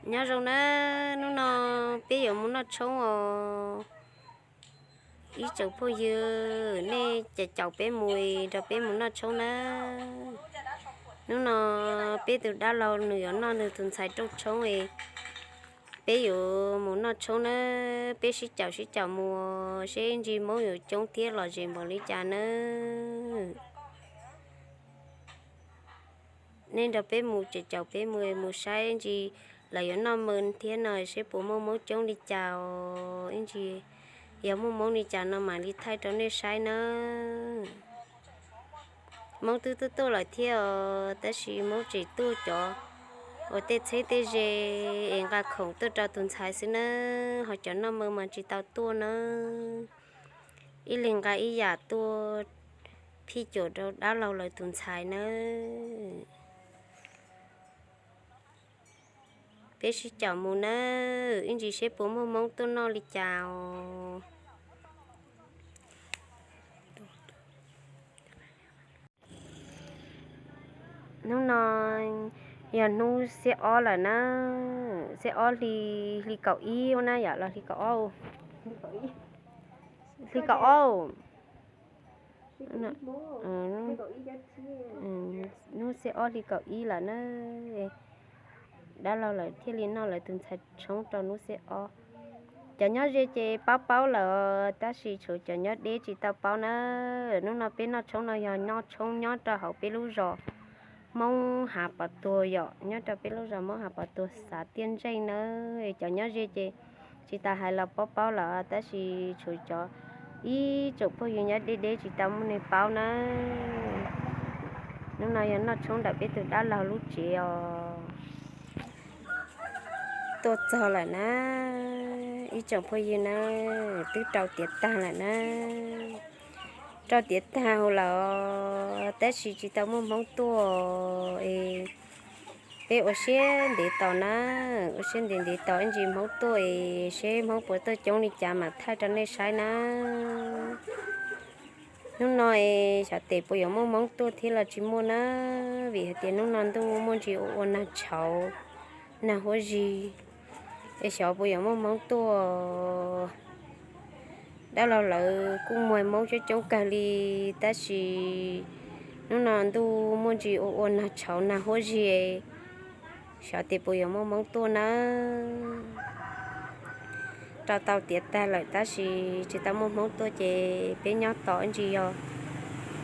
Nyob zoo nawb, hnub no peb yuav mus noj tshoob os. Ib tsoom phooj ywg, nej caum caum peb mus, nrog peb mus noj tshoob nawb. Hnub no peb tus dab laug nws yuav noj nws tus ntxhais rooj tshoob es peb yuav mus noj tshoob nawb. Peb sib caum sib caum mus seb ib ntsis Hmoob yuav coob thiab lom zem npaum li cas nawb. Nej nrog peb mus, caum caum peb mus, mus saib ntsis lawv yuav noj mov thiab no seb puas muaj Hmoob coob li cas os. Ib ntsis yog muaj Hmoob li cas no mam li thaij rau nej saib nawb. Hmoob twb tuaj tuaj lawm thiab os, tab sis Hmoob tseem tuaj cov uas tej txheeb tej ze es nqa khoom tuaj rau tus ntxhais xwb nawb, ho cov noj mov mas tsis tau tuaj nawb. Ib leeg nqa ib yam tuaj phij cuam rau dab laug lawv tus ntxhais nawb. Peb sib caum mus nawb, ib ntsis seb puas muaj Hmoob tuaj noj li cas os. Hnub no yog hnub xiab ob lawm na, xiab ob hli, hli kaum ib na yom, los hli kaum ob, hli kaum ob, hnub xiab ob hli kaum ib lawm na. Dab laug lawv thiaj li noj lawv tus ntxhais tshoob rau hnub xiab ob. Cov nyob ze ces paub paub lawm, tab sis tshuav cov nyob deb tsis tau paub na. Hnub no peb noj tshoob no yog noj tshoob nyob rau hauv peb lub zos Hmoob Hav Pov Tuag yom, nyob rau peb lub zos Hmoob Hav Pov Tuag xav Tiaj Ntseej nawb. Cov nyob ze ces tsis tas hais los paub paub lawm, tab sis tshuav cov ib tsoom phooj ywg nyob deb deb tsis tau muaj neeg paub nawb. Hnub no yog noj tshoob ntawm peb tus dab laug lub tsev os. Tuaj txog lawm na, ib tsoom phooj ywg na, twb rau tiav tag lawm na. Rau tiav tag lawm, tab sis tsis tau muaj Hmoob tuaj es peb ua siab ntev tos na, ua siab ntev ntev tos ib ntsis Hmoob tuaj es seb Hmoob puas tuaj coob li cas mam thaij rau nej saib na. Hnub no es xyov tes puas yuav muaj Hmoob tuaj thiab los tsis muaj na, vim hais tias hnub no ntuj muaj ntsis ua ua nag tshauv nag huab zig, es xyov puas yuav muaj Hmoob tuaj. Dab laug lawv kuj muag Hmoob coob coob kawg li, tab sis hnub no ntuj muaj ntsis ua ua nag tshauv nag huab zig, xyov tes puas yuav muaj Hmoob tuaj nawb. Rau tau tiav tag lawm tab sis tsis tau muaj Hmoob tuaj ces peb nyob tos ib ntsis yog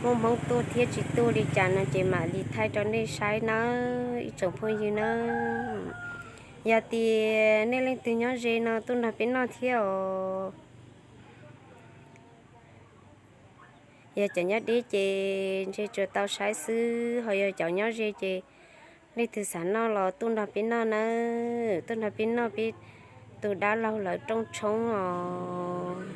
muaj Hmoob tuaj thiab tsis tuaj li cas no ces mam li thaij rau nej saib nawb ib tsoom phooj ywg nawb. Yog tias nej leej twg nyob ze no tuaj nrog peb noj thiab os. Yog cov nyob deb ces ntshe tsuas tau saib xwb, ho yog cov nyob ze ces leej twg xav noj los tuaj nrog peb noj nawb, tuaj nrog peb noj peb tus dab laug lawv rooj tshoob os.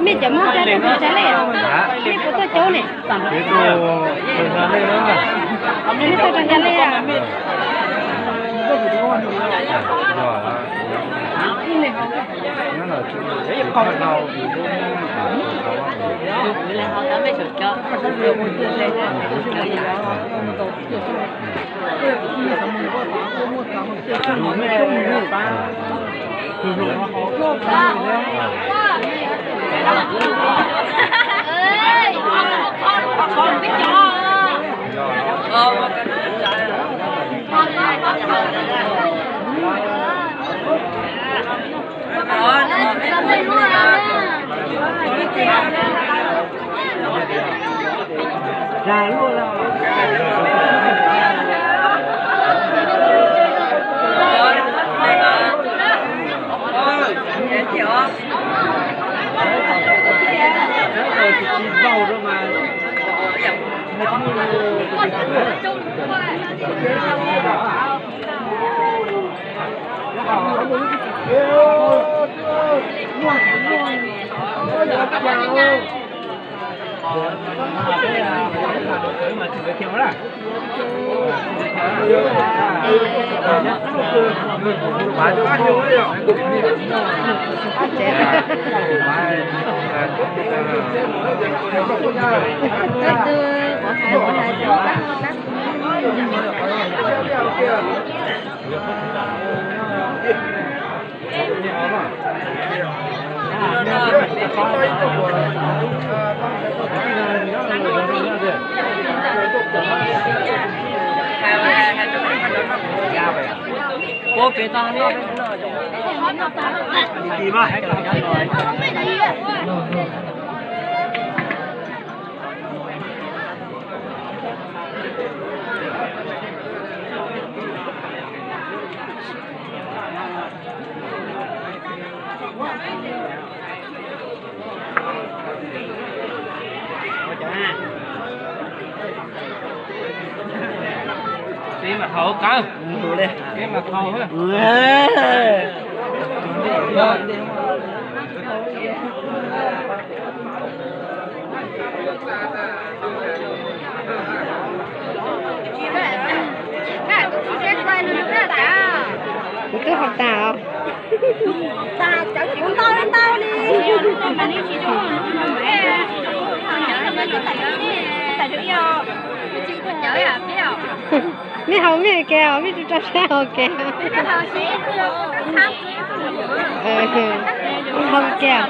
Mej cov Hmoob tag ne, puas tau coob ne? Mej tuaj rau nram le a? Peb mas haus kawg. Peb mas haus. Kuv twb haus tas os. Mej haus mej kev os, mej tsis tso saib haus kev. Haus kev.